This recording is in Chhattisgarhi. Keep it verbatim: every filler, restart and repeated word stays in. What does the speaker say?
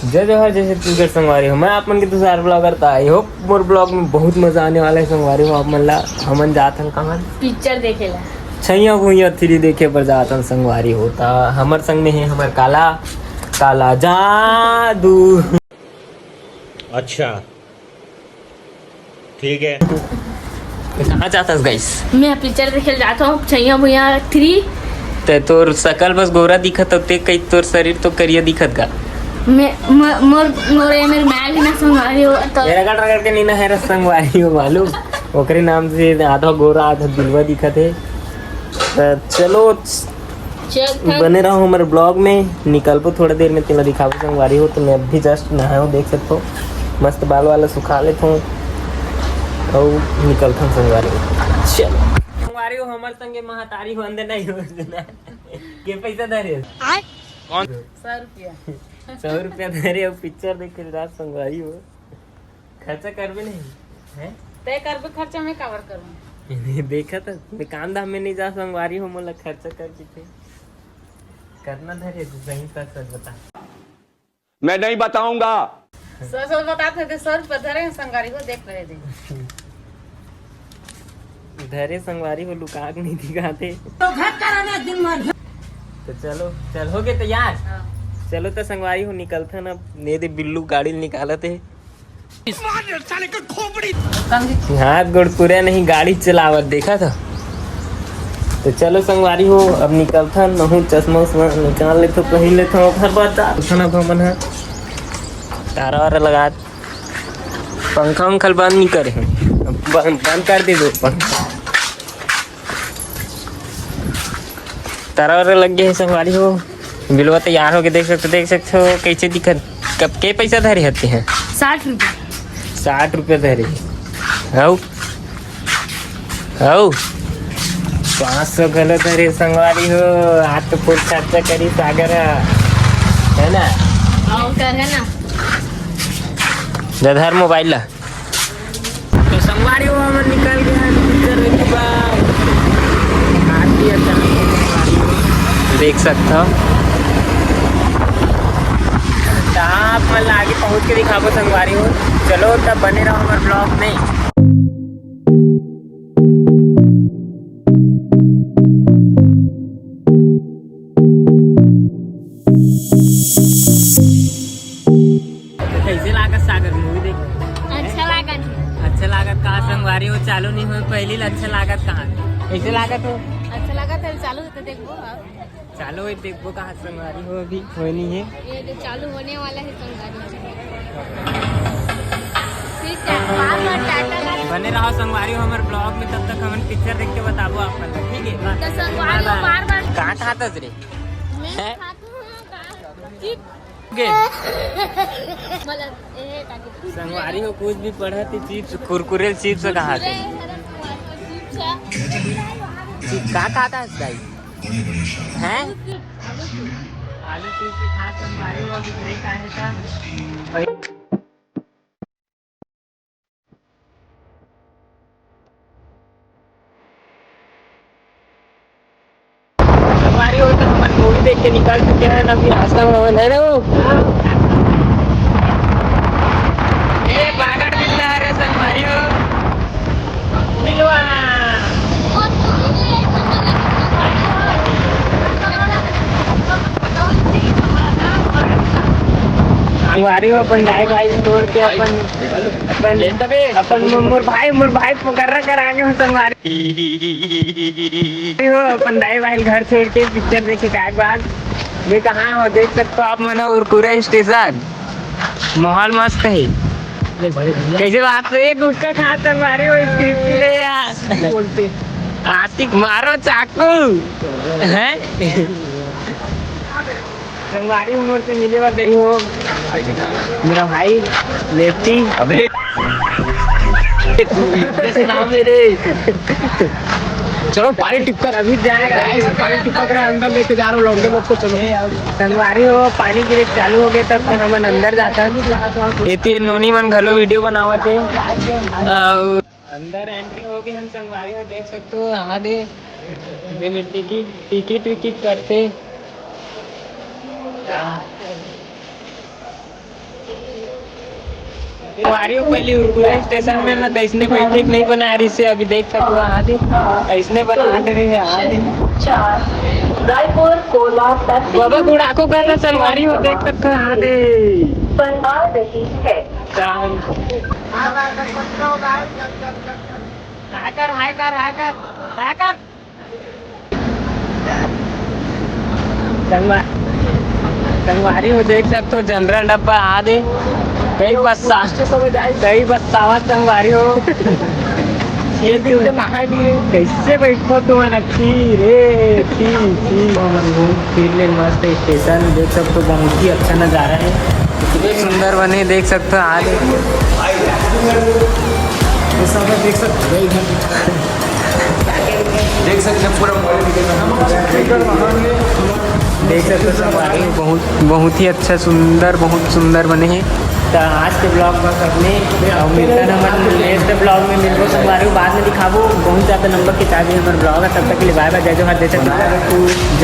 जय जोहार, जय छत्तीसगढ़ संगवारी हो, मैं आप मन के तुषार ब्लॉगर। ता आई होप मोर ब्लॉग में बहुत मजा आने वाला है संगवारी हो। आप मन ला हमन जात हन कहाँ? पिक्चर देखे ला। छैया भुइया थ्री देखे बर जात हन संगवारी हो। ता हमर संग में है हमर काला, काला जादू। अच्छा, ठीक है। कहाँ जात हस गाइस? मैं पिक्चर देखे जात हूँ, छैया भुइया थ्री। ते तोर सकल बस गोरा दिखत हो, ते कई तोर शरीर तो करिया दिखत गा। मैं म-, मोर मोर ये मेरे मैल ही ना संगवारी हो तो ये रगड़ रगड़ के नीना है रस संगवारी हो मालूम। ओकरे नाम से आधा गोरा आधा दुलवा दिखत है। तो चलो चल, थक। बने रहो हमारे ब्लॉग में, निकलबो थोड़ा देर में, तेला दिखाबो संगवारी हो। तो मैं अभी जस्ट नहायो, देख सकते हो, मस्त बाल वाला सुखा लेत हूँ और निकलत हूँ संगवारी हो। चलो संगवारी हो, हमारे संगे महतारी हो अंदर नहीं हो। के पैसा धरे? कौन? सौ रुपया। सौ रुपया धरे और पिक्चर देखे ला संगवारी हो। खर्चा करबे नहीं, हैं? तय करबे खर्चा, मैं काबर करूँ? देखा तो, मैं काम धाम में नहीं जा संगवारी हो, मोला खर्चा कर किथे। करना धरे तू सही सच सच बता। मैं नहीं बताऊंगा। सच सच बतात हे, तो सौ रुपया धरे हैं संगवारी हो, देख रहे थे। धरे संगवारी हो, लुका के नहीं दिखाते। तो घर का रहना दिन भर। तो चलो, चल हो गए तैयार। हाँ। चलो तो संगवारी हो, निकलथन अब। ने दे बिल्लू गाड़ी निकालत हे। हाथ गोड़ पूरा नहीं, गाड़ी चलावत देखा था। तो चलो संगवारी हो, अब निकलथन। नहू चश्मा उश्मा निकाल लेथो, पहन लेथो, घर बात जा। उठना तो मन है, तारा वारा लगा, पंखा उंखा बंद नहीं करे हैं, बंद, बंद कर दे दो पंखा। तारा वारा लग गए है संगवारी हो। बिलवा तैयार होके देख सकते, देख सकते हो कैसे दिखत। कब के पैसा धरे हते हैं? साठ रुपये। साठ रुपये धरे। हऊ, हऊ, पाँच सौ घलो धरे संगवारी हो। आज तो फुल खर्चा करी सागर ह, है ना? और कर है ना? जा धर मोबाइल ला। तो संगवारी हो, हमन निकल गए हैं पिक्चर देखे बर। आरती अच्छा देख सकता हो। तो आप मन ला आगे पहुँच के दिखाबो संगवारी हो। चलो तब बने रहो हमारे ब्लॉग में। कैसे लागत सागर मूवी देख? अच्छा लागत है। अच्छा लागत कहा संगवारी हो, चालू नहीं हुए पहली ले अच्छा लागत कहा? कैसे लागत हो? अच्छा लागत है, चालू है तो देखबो। हाँ। चालू है देखबो कहा संगवारी हो, अभी होए नहीं है। ये जो चालू होने वाला है संगवारी हो। ठीक है, बार बार टाटा ना। बने रहो संगवारी हो हमारे ब्लॉग में, तब तक हमन पिक्चर देख के बताबो आप मन ला, ठीक है? तो संगवारी हो बाय बाय। बार बार कहाँ खात हस रे? मैं हैं? खात हूँ, कहाँ? चिप। गे। मतलब, ए, ताकि संगवारी हो कुछ भी पढ़त ही चिप्स, कुरकुरे चिप्स कहा थे। कुरकुरे, अरे, चिप्स है। का खाता है भाई? हैं? आलू चिप्स खा संगवारी हो, अभी ब्रेक आने का। संगवारी हो तो हमन मूवी देख के निकल चुके हैं, अभी रास्ता में हमन है ना वो। ए, बागड़ मिलता है रे संगवारी हो। मिलवा। संगवारी हो अपन दाई भाई छोड़ के अपन, अपन, अपन मो-, मोर भाई, मोर भाई पोखर्रा कर आगे हो संगवारी हो, अपन दाई भाई घर छोड़ के पिक्चर देखे के बाद मैं कहाँ हो, देख सकते हो आप मन कुरकुरे स्टेशन, माहौल मस्त है। कैसे बात है? ये गुटखा खा संगवारी हो, स्क्रिप्ट ले यार। बोलते आशिक मारो चाकू। हैं? संगवारी उमर से मिले बर नहीं हो। मेरा भाई लेफ्टी। अबे। कैसे नाम है रे? चलो पानी टिपका अभी जाएगा। गाइस, पानी टिपक रहा है, अंदर लेके जा रहा हूँ लौंडे लोग को। चलो संगवारी हो, पानी गिरे चालू हो गए तब तक हमन अंदर जाता है। ये तीन नोनी मन घलो वीडियो बनावत है। अउ अंदर एंट्री हो गई, हम संगवारी हो देख सकते हो। यहाँ दे टिकट टिकट टिकट करते। संगवारी हो, पहले उरकुरा स्टेशन में मैं तैसने बैठे के नहीं बना रही से, अभी देख सकत हो, हाँ जी, ऐसने बना दे रहे हैं, हाँ जी। चार, रायपुर कोलाघाट बाबा गुड़ाको का था संगवारी हो, देख सकत हो, हाँ जी। पर आ रही है। हाय कर, हाय कर, हाय कर, हाय कर। संगवा-, संगवारी हो, देख सकत हो, जनरल डब्बा आ दे। कई बस सा-, कई बस सावा संगवारी हो। ये दिन से महावीर कैसे बैठो तुम नक्की रे, थी, थी। फिर ले मस्त स्टेशन देख सकत हो, बहुत ही अच्छा नजारा है। इतने सुंदर बने, देख सकत हो, आ दे। ये सब है, देख सकते हो, देख सकते हैं पूरा मॉडल। देख सकते हो संगवारी, बहुत, बहुत ही अच्छा, सुंदर, बहुत सुंदर बने हैं। तो आज के ब्लॉग बस अपने, और मिलता है हमारे नेक्स्ट ब्लॉग में, मिलबो संगवारी, बाद में दिखाबो, बहुत ज़्यादा नंबर खिंचा दी हमारे ब्लॉग है। तब तक के लिए बाय बाय, जय जोहार, जय छत्तीसगढ़।